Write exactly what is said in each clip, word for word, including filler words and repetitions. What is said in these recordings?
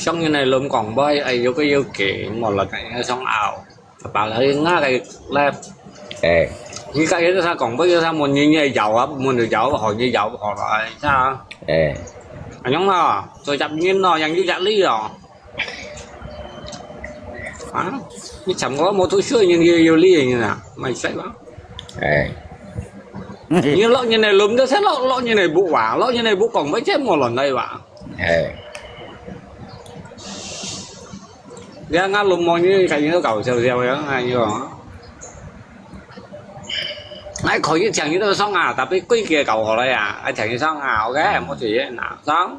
像人个抡廣播，哎，有个有个，無論个上拗，把佢硬个咧。哎，你个人啥廣播，有啥問人个搖啊，問佢搖，好你搖好了，哎，啥？哎，恁樣啊，做業人咯，人有壓力咯。啊，你全部無讀書，人有有理人啊，咪使吧？哎，你落人个抡，就係落落人个屋啊，落人个屋廣播，就無論个吧？哎。你看，𠊎老母呢，肯定都搞笑笑个，哎喲。哎，可以聽你都上啊，tapi貴个搞好了呀，哎，聽你上啊，OK，莫去拿上。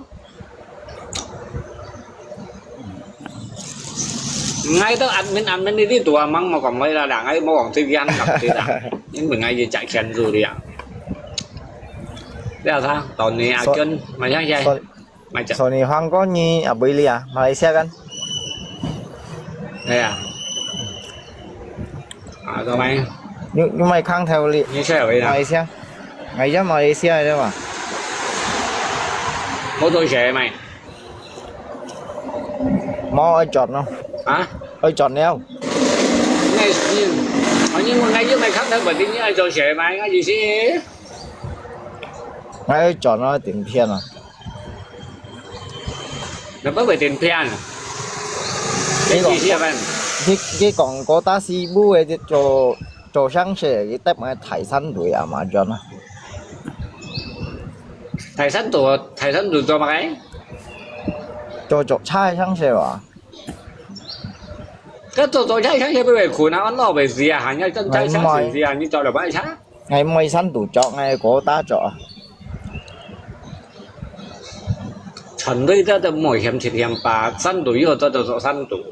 𠊎都admin admin呢，你都啊，忙莫講話啦，啦，𠊎莫講這邊啦，對啦，因為𠊎也賺錢做的呀。不要他，到你啊，所-跟，馬上下。所-Macam. So, ni Hong Kong ni, ah, boleh ah, Malaysia kan? Ya. Ah, tu mai. Ni, ni mai kang tau li. Ni siapa ya? Malaysia. Malaysia, Malaysia aja mah. Mau tu siapa mai? Mau ai chọn no. Hah? Ai chọn neo. Ngai ni, ani mo ngai ni mai kang tau berarti ni ai tu siapa mai? Ngai di sini. Ai chọn no, 頂天啊。 Kenapa berhenti pian? 佢講，佢，佢講Kota Sibu个做，做上司，佢得麼个泰山隊啊嘛，John啊。泰山隊，泰山隊做麼个？做，做差上司啊。該做，做差上司不會困啊，安老不死啊，還要跟差上司啊，你做了麼个差？ 𠊎毋係山肚族，𠊎係Kota族啊。全隊都，都毋好嫌七嫌八，山肚又做，做，做山肚。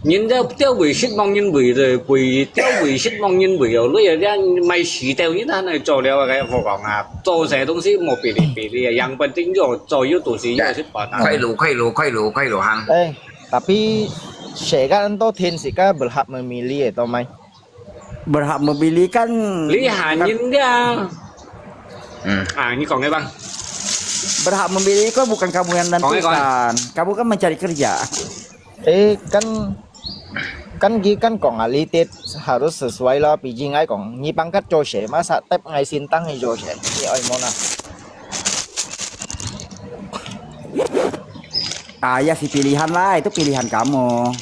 人家釣魚失望人為了，為，釣魚失望人為了，你這樣賣死掉，你哪能做了个？我講啊，做這東西莫比哩比哩啊，yang penting又做又都是又是辦啊。快路，快路，快路，快路行。哎，tapi sekarang tu天時間berhak memilih，tu mai. Berhak memilih kan 你喊人家。嗯。啊，你講个吧。 Berhak memilih kan bukan kamu yang 講个，講个。 Tentukan, kamu kan mencari kerja. Eh, kan, kan佢kan講啊，你得 harus sesuai咯。畢竟𠊎講，你pangkat做事，masa tep𠊎sintang你做事，你愛麼个？ Ah, ya si pilihan lah, itu pilihan kamu.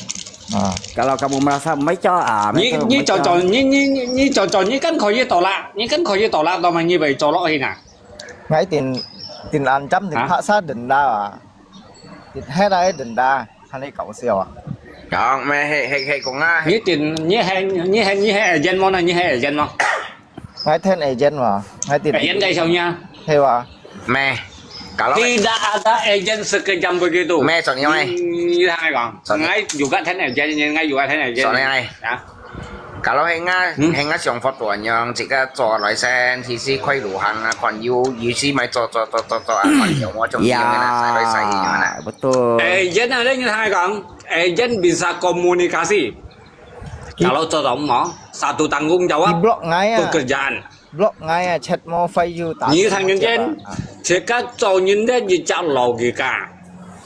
Ah. Kalau kamu merasa 毋愛做啊，你，那就毋愛做。你做做，你，你，你，你做做，你更可以做啦，你更可以做啦，當然你會做落去啦。𠊎定，定安針，定啊？Paksa denda啊，定係來 denda，喊你搞笑啊！講咩？係，係，係講啊！你定，你係，你係，你係agent無呢？你係agent無？ 𠊎聽agent嘛，𠊎定。Agent介紹你啊？係哇。咩？Kalau tidak ada agent sekejam begitu。咩？Soalnya，你，你聽𠊎講，soalnya，𠊎有个聽agent，𠊎有个聽agent。Soalnya，啊？Kalau係𠊎，嗯？係𠊎想法都恁樣，自家做來先，其實開路行啊，看有，有時咪做，做，做，做，做啊，看有無中意个啦，使來使去个啦。Ya, betul。Agent啊，你聽𠊎講，agent bisa komunikasi。 Kalau做到麼，satu tanggung jawab，佢block𠊎啊。Pekerjaan。Block𠊎啊，chat無回又打。你聽人家，啊。自家做人个一隻logika。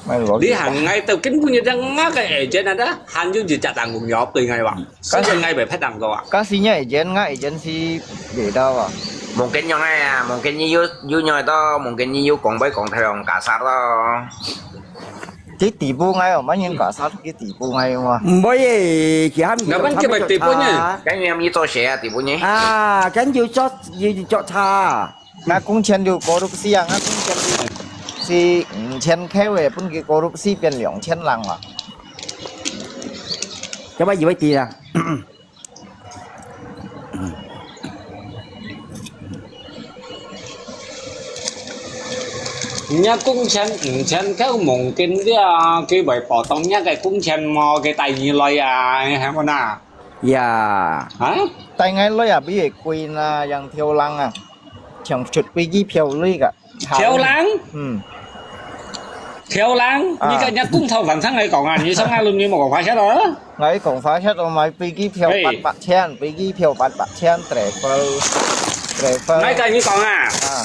Main logika。你喊𠊎到根本就係𠊎个agent啊，還有一隻tanggung jawab對𠊎話，所以𠊎會拍當多啊。假使你agent，𠊎agent係袂到啊。Mungkin樣个啊，mungkin你有，有樣个，mungkin你有講會講太陽casar咯。 佢底部𠊎哦，乜人講啥佢底部𠊎哦。毋會耶，佢喊你做，Laban佢咪底部呢？佢做差。Kan yang ni to siya, tipu niya. 啊，跟住做，要做差。𠊎工錢就korupsi啊，𠊎工錢就係五千K个，分佢korupsi變兩千零啊。做乜以為知啊？ 人家工錢五千K mungkin dia，佢會報當人家个工錢無，佢帶你來啊，係無呐？Ya。啊？帶𠊎來啊，比佢貴呐，yang跳冷啊，像出飛機票鐳个。 Theo lang? Hmm. Theo lang? Ah. Ni kan nya kung thau van sang ai kong ah, ni sang ai lum ni mo kong phai chat lo. Ngai kong phai chat lo mai pigi phiêu pat pat chen, pigi phiêu pat pat chen, travel, travel. Ngai kan ni kong ah. Ah.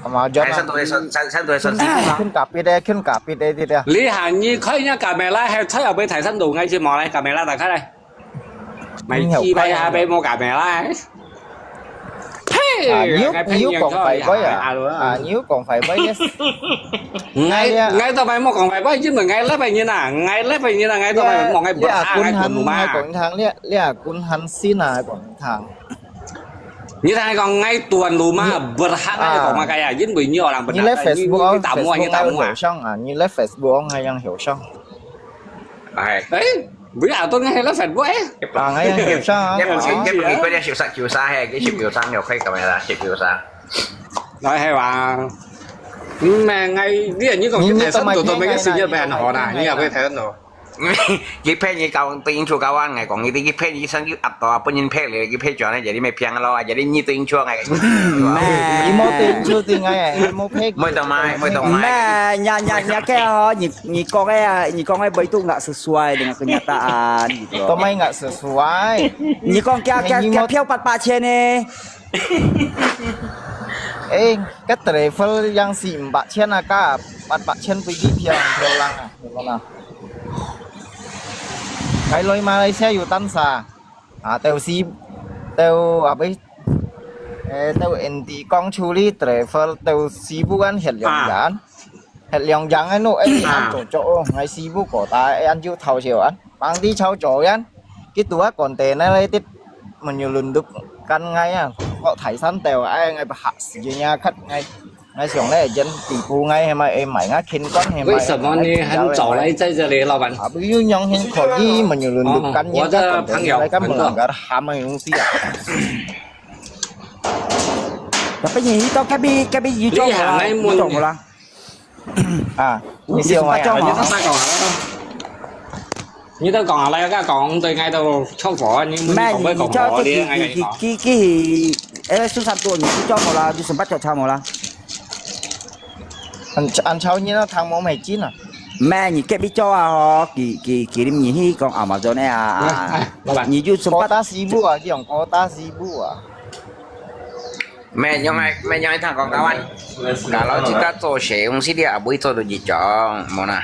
Amazon啊。係，山肚係山，山，山肚係山西。近隔壁个，近隔壁个，對對。你行，你開人家camera，係吹後背提山肚，𠊎先望來，camera打開來。買雞排下背無camera。呸！啊，你又，你又講壞話啊？啊，你又講壞話，yes。𠊎，𠊎都毋係無講壞話，因為𠊎left个人啊，𠊎left个人啊，𠊎都毋係無，𠊎berhak，𠊎tuan rumah。你啊，滾行，你啊，滾行先啊，滾行。 你聽講𠊎tuan rumah，berhak，𠊎講麼个呀？因為你orang berhak，你left Facebook，你打我，你打我啊！你left Facebook，𠊎樣曉想。哎，哎，不要，都𠊎left Facebook哎。啊，𠊎樣曉想啊。一百幾，一百幾，佢哋十三，十三嘿，佢十三又可以咁樣啦，十三。來，係哇。嗯，𠊎，你，你講你，你，你都買，都都買个生意變好啦，你也會睇到。 佢騙你搞，對應酬搞啊，𠊎講你，佢騙你生意壓到啊，本人騙你，佢騙轉來，jadi咩騙咯，jadi你對應酬，𠊎。你無對應酬對𠊎，𠊎無騙。無得買，無得買。毋係，你，你，你个吼，你，你講个啊，你講个betul nggak sesuai dengan kenyataan，你知道嗎？都買nggak sesuai。你講加，加，加票八八千呢？ 哎，該travel yang四五百千啊，加八百千飛機票，漂亮啊，你講啊。該來馬來西亞有單啥？啊，到時，到，apa，eh，到N T講處理travel，到Cebu kan，歇兩日。 歇兩日个咯，哎，恁早早哦，𠊎Cebu kota，哎，恁就偷笑啊，忙地偷笑啊，佢拄下container來的，menyelundupkan𠊎啊，學大山豆，哎，𠊎嚇死人呀，𠊎，𠊎想咧，人地步𠊎係咪，哎，買𠊎кин罐係咪？為什麼你很早來在這裡，老闆？啊，不用用很可以，menyelundupkan，哦，我的朋友，人家container來，幹嘛人家喊个東西啊？Tapi你去到隔壁，隔壁一桌啦，你行來問一桌啦。 啊，你笑我呀？你都講下啦，你都講下啦，而家講對𠊎都錯過，你，你講佢講過，你，你，你，你，你，哎，十三度，你去做好啦，你十八就差無啦。恁，恁吵你那聽無咩勁啊？咩，你隔壁桌啊，吼，佢，佢，佢，你去講Amazon个啊，哎，哎，老闆。你就十八。Kota Cebu啊，佢用Kota Cebu啊。 Meh，用來，meh，用來聽講，kawan。Kalau自家做事，東西你也毋會做到一樣，無啦。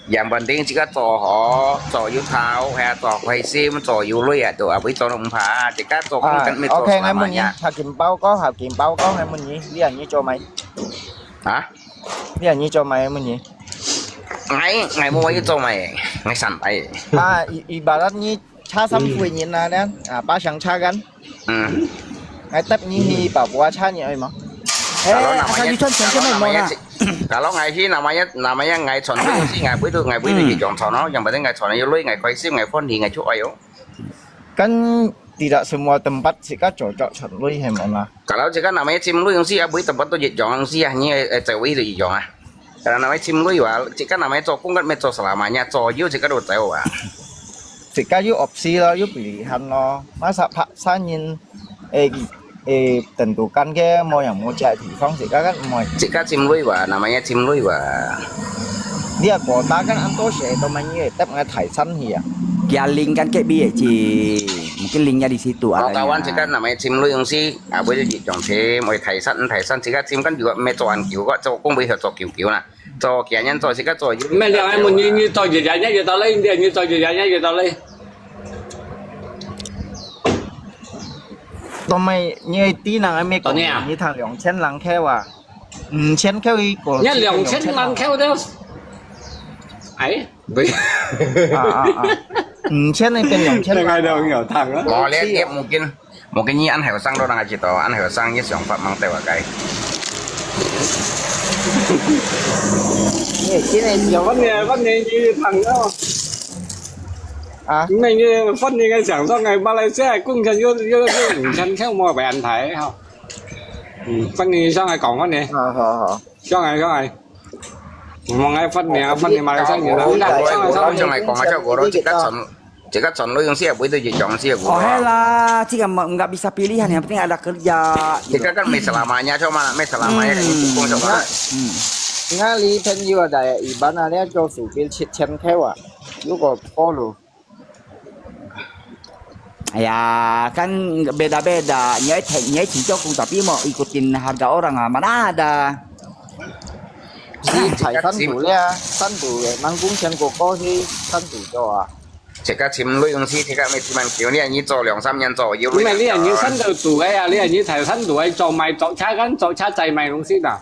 Yang penting自家做好，做有頭，係啊，做開心，做有鐳啊，都也毋會做到毋怕。自家做工，啊，跟，毋係做，OK，𠊎問你，selama-lamanya。合金包裹，合金包裹，𠊎問你，你啊，你做咩？啊？你啊，你做咩？𠊎問你。𠊎，𠊎無話要做咩，𠊎散擺。啊，i-，ibarat你 車衫褲人啊，呢，啊，巴掌車กัน。嗯。𠊎搭你去跑步啊，車你愛無？哎，啊，你穿成這樣無啦？Kalau𠊎去，namanya，namanya𠊎穿東西，𠊎會都，𠊎會都一樣穿咯，yang penting𠊎穿有鐳，𠊎開心，𠊎歡喜，𠊎就愛哦。Kan tidak semua tempat自家cocok穿鐳係無啦？Kalau自家namanya chim鐳東西啊，每tempat都一樣東西啊，你，呃，在位都一樣啊。 Kalau namanya chim lui wa, cik kan namanya做工kan，毋係做selama-lamanya，做有自家都走啊。自家有opsi咯，有pilihan咯。Masa paksa人，誒，誒，tentukan个，無人無隻地方，自家kan毋會。自家chim lui wa，namanya chim lui wa。你啊，quota kan恁多時都問你，搭𠊎大山去啊。佢啊，鄰間隔壁个，mungkin鄰間di situ啊。Kawan自家namanya chim lui東西，啊，會一種chim，會大山，大山，自家chim kan juga毋係做恁久个，做工會做久久啦。 做，今年做，自家做。Meh，你愛問你，你做一日，你有道理，你，你做一日，你有道理。都毋係，你知人个咩講？你聽兩千零塊啊？五千塊一個。你兩千零塊都，哎，對。啊，啊，啊。五千那邊兩千零。那個都很有湯啊。無，你，你mungkin Mungkin你恁後生都能夠知道，恁後生你想法吂對話該。今年有分你，分你一趟哦。啊？你们也分你个想说，哎，马来西亚工钱有有有五千块没白安排哈。嗯，分你上来讲分你，好好好。上来上来，我们来分你啊，分你马来西亚人，上来上来。上来讲啊，叫我都自家存，自家存，你用事业不会对讲事业股。哦，系啦，这个没，nggak bisa pilihan, yang penting ada kerja. Kita kan may selamanya, cuma may selamanya kan itu pun sama. Hmm. Nga li pen yu ada iban ada cho supir chet chen kewa. Yu ko polo. Ya, kan beda-beda. Nyai te-, nyai chinchok kung tapi mau ikutin harga orang ah, mana ada. Si chai san tu lia, san tu nang kung chen ko ko si san tu cho ah. 自家尋鐳公司，自家乜尋恁久，你恁樣做兩三年做，有鐳。你乜你恁樣生到做个啊？你恁樣頭生做个，做賣做車，跟做車載賣東西喏。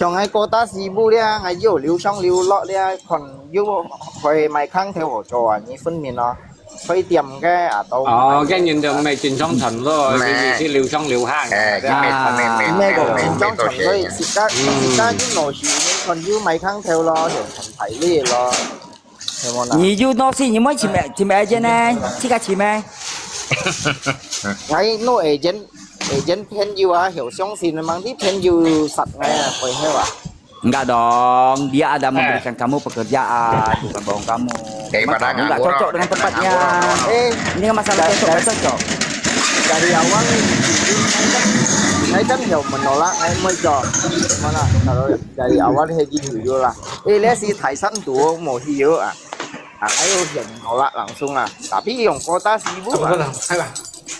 像𠊎哥打師傅咧，𠊎又流上流落咧，看又去賣空頭好做啊，你分明咯，開店个啊都。哦，跟人就毋係正常層咯，佢係流上流下。誒，佢乜佢乜佢乜佢乜做事。自家自家又老師，你看又賣空頭咯，就很排列咯。 你有東西，你莫尋尋agent呢？自家尋咩？𠊎no agent，agent朋友啊，有相信memang啲朋友實𠊎啊，會係啊。Enggak dong, dia ada memberikan kamu pekerjaan, bukan bohong kamu. Daripada enggak cocok dengan tempatnya. Eh, ini kan masalah cocok enggak cocok. Dari awal，𠊎kan有menolak，𠊎無做，mana kalau dari awal係gitu啦。 Eh，你係大山肚無去啊？啊，還有人好啦，langsung啊。Tapi用過大師傅啊。打開吧，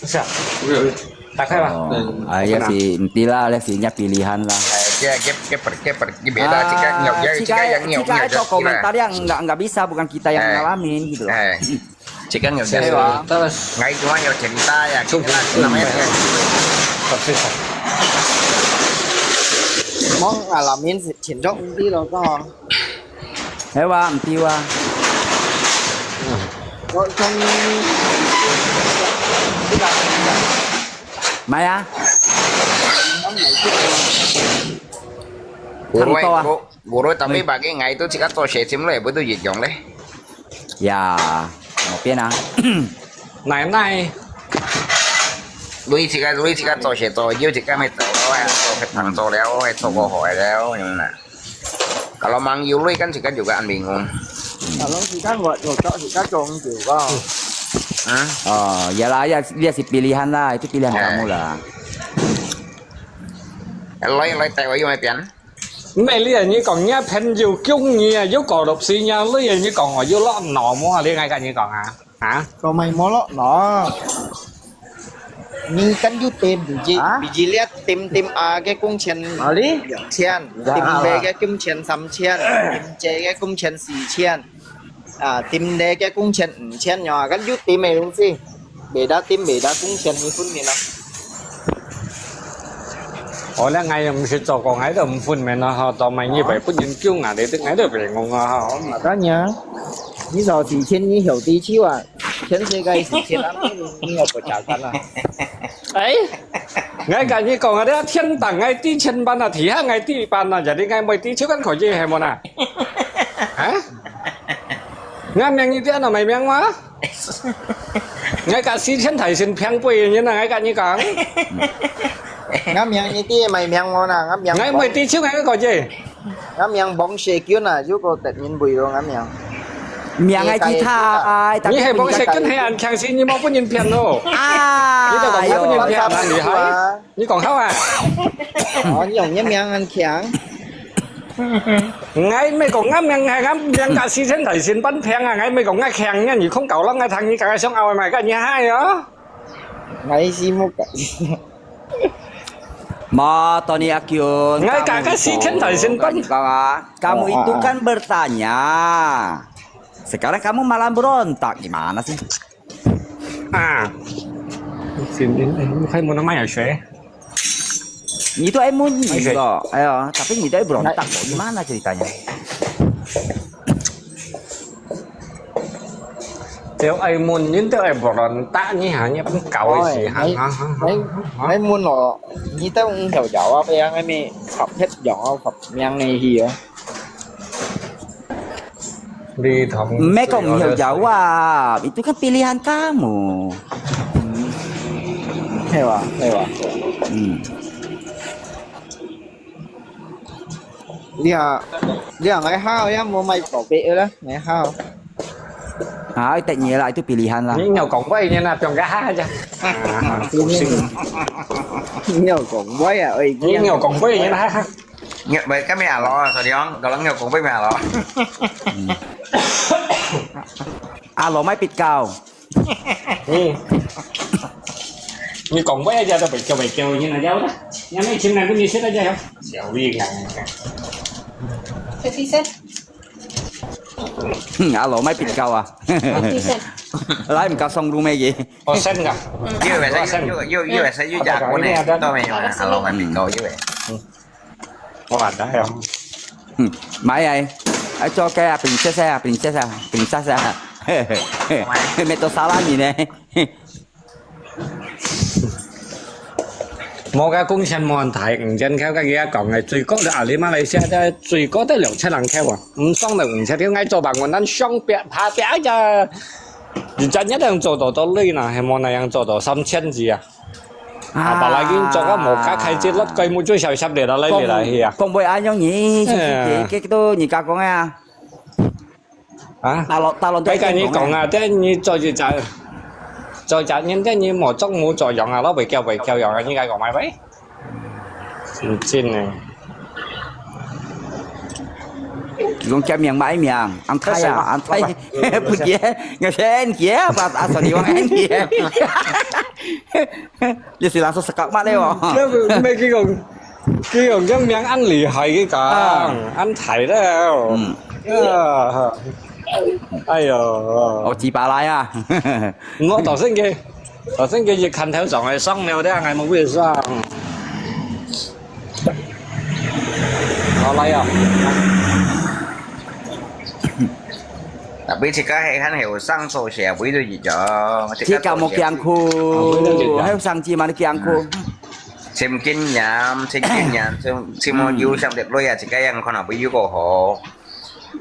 不是啊，有有有，打開吧。哦，哎，也是，唔知啦，也是人家pilihan啦。哎，這這這不這不這別的，這個有有這個有有有這個。Kita itu komentar yang nggak nggak bisa, bukan kita yang ngalamin gitu loh. Eh. 這個有解釋。係啊。𠊎這個有cerita ya，cerita namanya。Mong ngalamin前足毋知咯，講。係哇，毋知哇。我從買啊。Guru, guru, tapi bagi ngai itu cakap tu saya cim le, betul je jong le. Ya, mau pian ah. Nai nai. Lui cakap, lui cakap tu saya tu, you cakap mai tu, oh, tu ketang tu le, oh, tu ko hoi le, oh, yang mana. Kalau mang you lui kan cakap juga an bingung. Kalau kita buat cocok, kita cong juga. Hah? Oh, yalah, ya, dia si pilihan lah, itu pilihan kamu lah. Lui, lui, tai, you mai pian. 毋係你啊，你講你朋友叫你啊，有過六十年，你啊，你講我有落腦無啊？你𠊎跟你講啊，啊？Kau main molok no. Ni kan you tim biji, biji liat tim tim A 个工錢兩千，tim B 个工錢三千，tim C 个工錢四千。 啊，點你个工錢五千樣啊，咁有點个東西，未得點，未得工錢，你分明啊。哦，那𠊎又毋識做工，𠊎都毋分明啊，吼，到尾你會分人叫𠊎哋，𠊎都別戇啊，吼。Makanya，你做事情你曉得去啊，全世界事情啊，你又不加班啊。哎，𠊎跟你講啊，你天頂𠊎知千萬啊，地下𠊎知一半啊，jadi𠊎會知就緊可以，係無啦？啊？ 𠊎命你知安到麼个命嗎？𠊎甲四千大仙平輩人啊，𠊎甲你講。𠊎命你知麼个命無啦？𠊎命，𠊎毋會知手，𠊎个講啫。𠊎命幫社群啊，如果得人陪咯，𠊎命。命个吉他，你係幫社群係恁強勢，你無分人騙咯。啊，你都講無分人騙，恁厲害。 你講好啊？哦，你用你命恁強。𠊎毋係講𠊎命，𠊎命甲四千大仙半平啊！𠊎毋係講𠊎強啊！你空搞咯，𠊎聽你剛剛想拗个嘛，甲你嗨哦。𠊎是無解。Ma, Tony Akyun, 𠊎甲甲四千大仙半。Kamu itu kan bertanya. Sekarang kamu malah berontak, gimana sih? 啊，你你你開門都賣水。你都愛問人咯，哎呀，tapi你都愛berontak，gimana ceritanya？就愛問人都愛berontak，你行你不搞个事，行行行行。愛問咯，你都毋曉搞啊，不然你咪合一樣啊，合命个去啊。你同毋係講毋曉教啊，itu kan pilihan kamu。係吧？係吧？嗯，你啊，你啊，𠊎好也無買寶貝个啦，𠊎好。啊，得你啦，itu pilihan啦。你有講過人啊，放个下啫。你有講過啊？哎，你有講過人啊？你，喂，今日阿樂啊，sorry，講，講你有講過咩阿樂？阿羅買必高，你，你講過一隻都未叫未叫，你那要的，你還沒請來，你現在就要，小力啊。 Fifty cent. 嗯，阿羅買必高啊，Fifty cent. 來毋夠送路咩个？哦，真个。因為係，因為因為係有加過呢，都沒有啊，阿樂買比較因為。我話得係。嗯，買啊，愛做个啊，princess啊，princess啊，princess啊，咩都沙拉你呢？無个工錢無問題，五千塊，跟佢講个，最高的阿里馬來西亞的最高的兩千零塊啊，毋上到五千塊，𠊎做白我咱上百、下百呀，一隻月能做到到累呢，還無那樣做到三千幾啊。啊，本來已經做到無價，開始落雞母最少十年了，來來來去啊。講會恁樣，你是不是哎這這都你家講个啊？啊？大陸大陸都該跟你講啊，啊，這你做一隻，做一隻人，這你無做無做樣啊，老會叫會叫樣啊，你該講買喂？唔真呢。佢講叫命買命，安泰啊，安泰，不接，我先接，把阿叔你往安接。你是拿出十角嘛了哦？這毋係佢講，佢講這名恁厲害，佢講啊恁大了。嗯嗯。啊，哎喲，哦，幾把來啊？我頭先佢，頭先佢一看頭上係上了的，還冇會上。好來啊！ Tapi自家係很後生做事，會都一樣。自家無艱苦，後生仔嘛你艱苦。尋經驗，尋經驗，尋尋有上滴鐳啊，自家樣可能會有個好。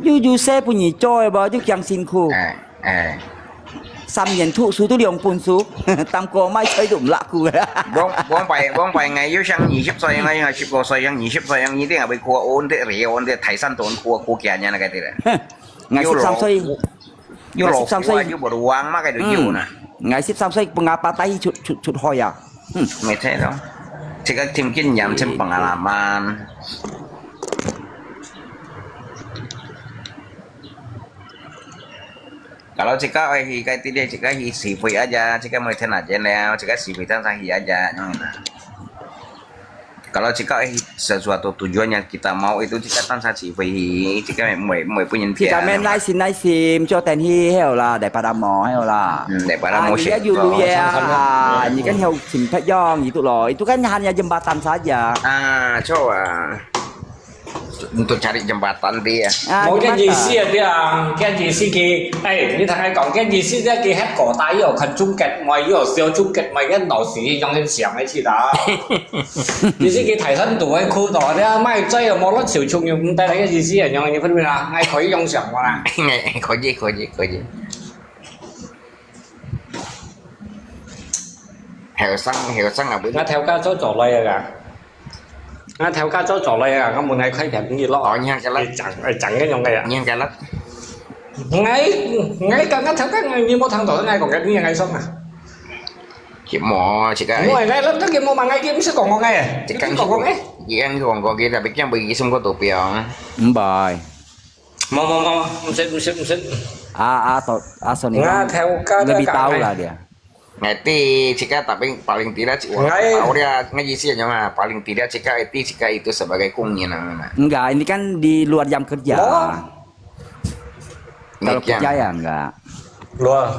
有有些分你做个無，就驚辛苦。哎哎，三年讀書都兩本書，當過賣菜都毋落苦个。往往擺往擺，𠊎有上二十歲，𠊎有十個歲，上二十歲，一定會苦，我哋人，我哋泰山都苦苦驚人个，對啦。哼，𠊎十三歲，有老十三歲苦啊，有無路行嘛，該就有啦。嗯，𠊎十三歲分阿爸帶去出出出海啊。Mete咯，自家尋經驗，尋pengalaman。Kalau自家愛去該地方，自家去試飛aja，自家每天aja了，自家試飛當然去aja，樣啦。Kalau自家愛去sesuatu tujuan yang kita mau itu，自家當然試飛去，自家毋會毋會分人騙。自家面耐心耐心，做等去後啦，daripada無後啦。嗯，daripada無啊，你也有路个啊，你跟後尋別樣，itu咯，itu kan hanya jembatan saja。啊，著啊。Untuk cari jembatan dia。啊，我个意思 jembatan。啊，對啊，个意思佢，哎，你同佢講，个意思咧，佢喺個大又看中結，咪又笑中結，咪个老師用很想个去啦。意思佢泰山肚个苦惱，你啊，賣嘴又無落手中，又毋得个意思啊，用你分明啊，還可以用想嘛啦。可以可以可以。後生後生啊，會我頭家做做來个，我頭家做做來个，我問佢開片你咯。哦，你看个啦，你講，哎，講个用个呀。你看个啦。𠊎，𠊎講，𠊎頭家，你無聽到，𠊎講个，你𠊎爽啊。佢無，自家。我𠊎諗到佢無問𠊎，佢毋識講我个，自家佢講我个。佢講講佢，tapi佢會意思個圖標。唔係，無無無，毋識毋識毋識。啊啊，阿叔你我頭家你都講包啦dia。 Ngerti, cika tapi paling tidak cik orang Ngai. Tahu dia, ngai isi aja mah. Paling tidak cika itu cika itu sebagai kungin lah. Enggak, ini kan di luar jam kerja. Oh. Kalau kerja ya enggak. Luar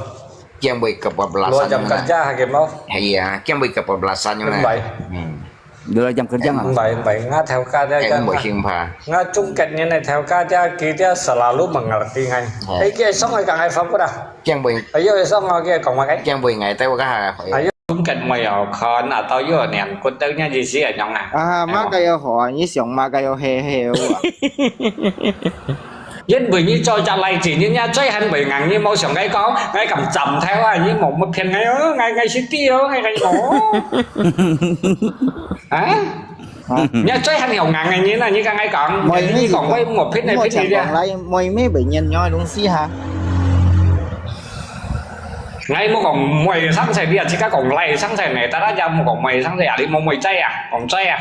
Kian boleh luar kebablasan jam mana? Kerja hakimau. Iya, kian boleh kebablasan mana? Baik. Hmm. Di luar jam kerja Em, mah. Baik, baik. Nga theo ka dia Eh, kan. boleh simpa. Nga chung kat ni na theo ka dia, ki dia selalu mengerti ngai. Oh. Eh, ki song ai kang ai fam ko da. Kian boleh Ayo song ai ki kong ai. kian boleh ngai tahu kah? Ayo chung kat mo yo kan atau yo nian kut tau nya ji si ai nyong ah. Ah, ma kayo ho, ni siang ma kayo he he wa. 因為你做隻例子，你也最恨為硬，你無想𠊎講，𠊎敢斬頭啊，你無，無騙𠊎哦，𠊎，𠊎識知哦，𠊎，𠊎無。啊？你最恨有硬个人啊，你跟𠊎講，妹妹你講𠊎無騙你，騙你啊。講來，妹妹會nhận樣个東西哈。𠊎無講妹生仔，你啊，自家講來生仔呢，大家也無講妹生仔啊，你無妹仔啊，講仔啊。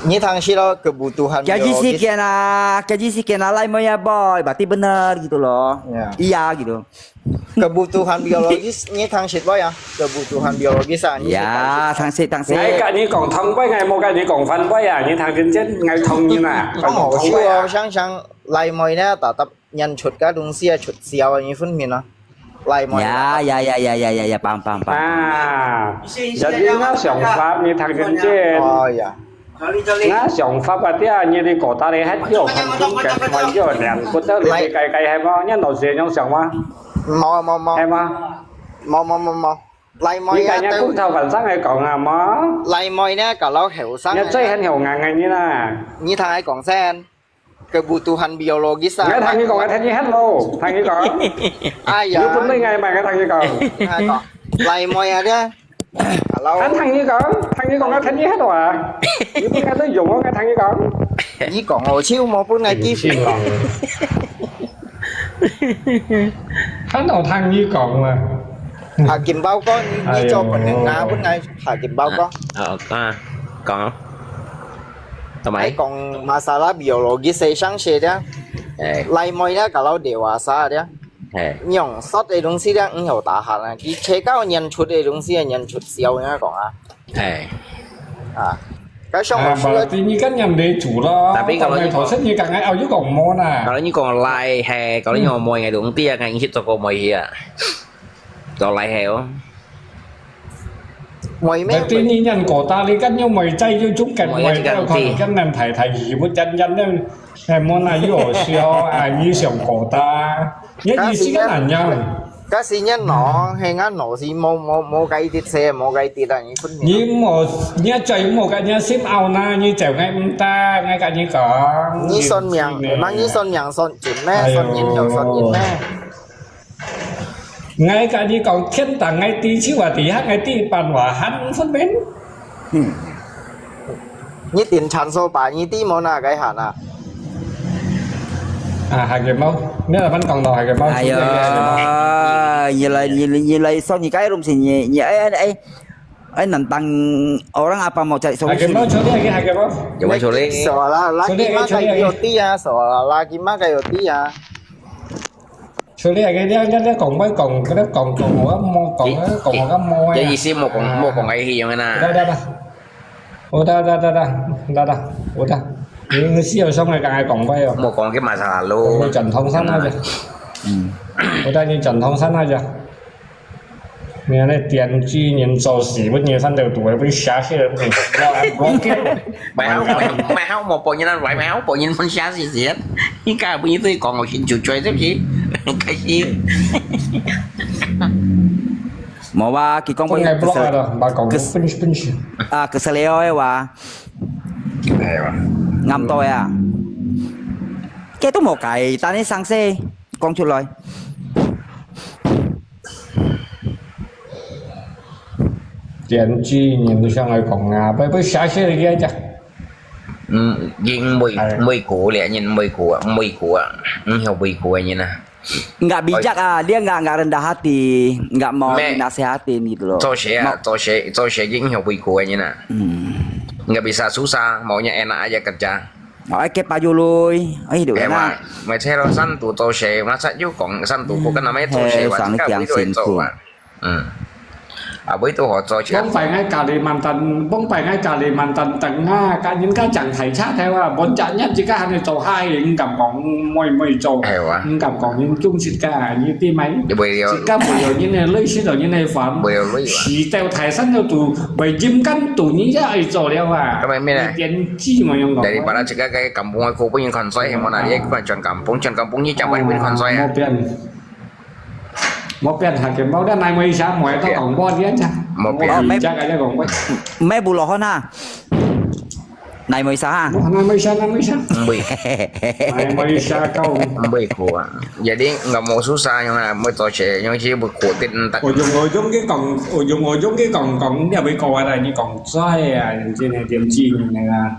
你聽識咯，kebutuhan biologis. Gaji sekian ah, gaji sekian ah, lai moi ya boy, berarti benar gitu loh. Ya. Iya gitu. Kebutuhan biologis, 你聽識無啊？Kebutuhan biologis啊，你識聽識無？Ya，聽識，聽識。𠊎跟你講通話，𠊎無跟你講反話啊！你聽真真，𠊎同意啊！哦，係哦，想想來妹呢，tetap 認出个東西啊，出痟啊，你分明啊。來妹啊。Ya, ya, ya, ya, ya, ya, ya, paham, paham, paham. Ah, jadi ngah想法你聽真真。哦呀。Ngah想法啊，dia你个quota咧，還有很多个，還有兩个，到底該該係無？你老師有想法？無，無，無。係嗎？無，無，無，無。來妹啊，你跟人家公投晚上來講啊嘛。來妹呢，搞到後生。你最恨後硬个人啊。你聽𠊎講先。 Kebutuhan biologis啊。𠊎聽你講，𠊎聽你喊咯，聽你講。哎呀。你分類𠊎嘛，𠊎聽你講。哎，講。來妹啊，這。Hello。𠊎聽你講，聽你講，𠊎聽你喊咯啊。你分𠊎都用哦，𠊎聽你講。你講哦，就無分𠊎機會。喊我聽你講嘛。啊，金寶哥，你，你做朋友啊，哎喲。分𠊎，啊，金寶哥。啊，啊，講。 做麼？愛講masalah biologis个相識个，哎。來妹个kalau dewasa个，哎。用說个東西个，毋好tahan啊，佢切到認出个東西，認出痟个講啊。哎。啊，該像我說个，啊，berarti你kan yang dia curah，tapi kalau你講，頭先你講个，哦，又講無啦。Kalau你講來，嘿，kalau你講妹个東西啊，kan你去做過妹去啊，做來嘿哦。 妹妹。Berarti你認quota，你kan有妹仔，有中間妹，妹仔，有可能跟人太太，有真真呢，哎，莫那有好笑啊，你想quota，你意思个難樣。Kasi niya no，係啊，no，係無無無該啲車，無該啲啦，你分明。你無，你最無个，你心拗那，你就愛毋得，𠊎跟你講。你算命，你，memang你算命算準咩？哎喲。算人就算人咩？ 𠊎跟你講，天頂𠊎知，樹下知，下𠊎知，半話還分明。嗯。你定產所把你知無那個閒啊？啊，還有無？你來分講到還有無？哎喲，你來，你，你來說你該東西，你，你，哎，哎，哎，哎，nantang orang apa mau cari solusi？還有無？Sorry，還有無？有無？Sorry。Soalnya lagi mah kayak Yoti啊，soalnya lagi mah kayak Yoti啊。 Sorry，你，你，你講，你講，你講，講，我無講，講，我無啊。這意思無講，無講該樣个啦。Udah，udah，udah。Udah，udah，udah，udah，udah。你，你需要上來跟𠊎講話哦。無講个masalah咯。你轉通山那去。嗯。Udah，你轉通山那去。你那電鋸人做事，分人三條肚，分瞎死了，分人block，block。 Mày hông, mày, mày hông một bộ như anh vậy, mày hông bộ như anh xá gì gì hết. Cái cái bây giờ tôi còn ngồi xin chịu chơi tiếp gì. Cái gì. Mau ba, kì kong Kau ngai block ada, ba kau kes- pun pun. Ah, keselio ya wa. Ngam to ya. Kì tu mau cái, ta ni sang se, kong chuloi. Tian chi, nhìn sang ai kong nga, bai bai xia xia lagi aja. 嗯，因為，哎。美國咧，人美國啊，美國啊，毋曉美國个人啊。Enggak bijak啊，dia enggak, enggak rendah hati, enggak mau dinasihati gitu loh. 做事啊，做事，做事應曉美國个人啊。Enggak bisa susah, maunya enak aja kerja. Ai ke payului, ai được na. Mày theo lo sanh tu 做事，masa you 講 sanh tu bukan namanya 做事，sanh cái buổi tôi 做啊。 嗯。啊，尾都好做起來。Bông pai ngai Kalimantan, bông pai ngai Kalimantan Tengah, ka nyin ka jang thai cha thai wa, bon cha nyan jika hane cho hai, ngam kong moi moi cho. Ai wa. Ngam kong nyin chung sit ka, nyi ti mai. Jika bùi yo nyin ne lui sit yo nyin ne pham. Bùi yo lui wa. Si teo thai san yo tu, bai jim kan tu nyi ya ai cho liao wa. Ka mai mi ne. Nyi tian ji mo yong kong. Daripada jika kai kampung aku pun yang konsoi, mo na dia kan jual kampung, jual kampung nyi jang bai pun konsoi. Mo pian. Một bên hạt kiểm báo đó này mới sáng mới tao còn bao nhiêu chứ. Một bên. Chắc cái còn bao. Mấy bù lò hôn ha. Nai Malaysia ha? Nai Malaysia, Nai Malaysia. Mui, Nai Malaysia kau. mui ko ah. Jadi nggak mau susah yang nak mau tu cek, yang cek berkutin tak. Ujung-ujung ke kong, ujung-ujung ke kong kong, dia boleh kau ada ni kong cai ya, yang sini dia mesti ni lah.